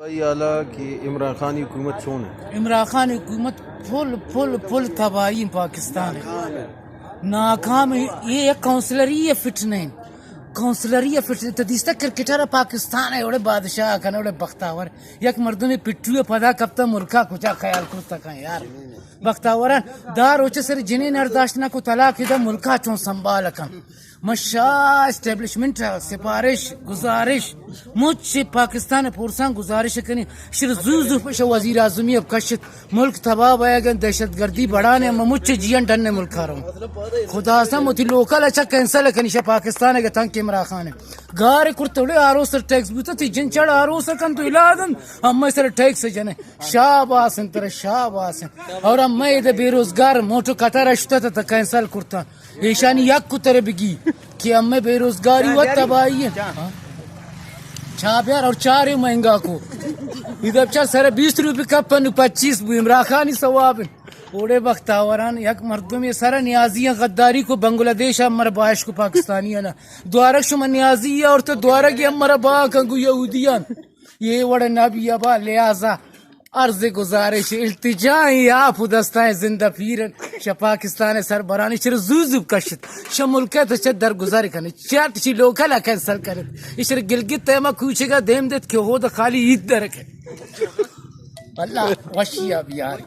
اے حالا کہ عمران خان ءِ حکومت چون اِنت؟ عمران خان ءِ حکومت پل، پل، پل تباہی اِنت پاکستان ءِ۔ ناکام اِنت۔ اے یک کونسلر ئے فٹ نہ اِنت۔ کونسلر ئے فٹ نہ اِنت۔ تو دیستہ کرکٹر ءَ پاکستان ءِ وڑے بادشاہ کنت، وڑے بختاور۔ یک مردمے پٹو ءِ پدا کپتہ ملک ءَ کجا خیال کرتہ کن یار۔ بختاور ءَ دہ روچ ءَ سر جنین ءَ داشت نہ کت، طلاق دات، ملک ءَ چون سنبھال کنت۔ من شاہ اسٹیبلشمنٹ ءَ سفارش، گزارش، مچ پاکستان ءِ فورساں گزارش کنیں، شر زو زو پش وزیر اعظمی ءَ کشت، ملک تباہ بئیگ ءَ، دہشت گردی بڑھان ءَ، من مچ جیئن ڈن ءَ ملک ءَ رواں۔ خدا سم وتی لوکل ءَ چہ کینسل کنیں، شہ پاکستان ءَ گتاں کہ عمران خان ءَ گار کرت، وڑے آروس ءَ ٹیکس بوتہ، تئی جن چڑ آروس ءَ کنت، تو علاج انت، ہمے سر ٹیکس جنے۔ شاباس انت ترا، شاباس انت۔ اور ہمے ادا بے روزگار موٹو قطر اشتہ تہ کینسل کرتہ۔ ایشانی یک کتر بگی کہ ہمے بے روزگاری و تباہی ہے۔ چا بیار اور چارے مہنگا کو۔ ادا چار سر بیست روپے کپ، نو پچیس بو، عمران خانی ثواب انت۔ اوڑے بختاوران یک مردم یہ سر نیازی ہیں، غداری کو بنگلہ دیش ہم مر باش کو پاکستانی ہے نا۔ دوارک شما نیازی ہے اور تو دوارک ہم مر با کنگو یہودیان۔ یہ وڑ نبی ابا، لہذا عرض گزارش، التجا ایں، آپ دستائیں زندہ پیرن، شہ پاکستان سربرانی شر زو زو کشت، شہ ملک تو چہ درگزر کنت، چٹ شی لوکل کینسل کنت، اشر گلگت تیما کوچگا دیم دیت کہ ہود خالی عید درکے۔ اللہ وشیا بیار۔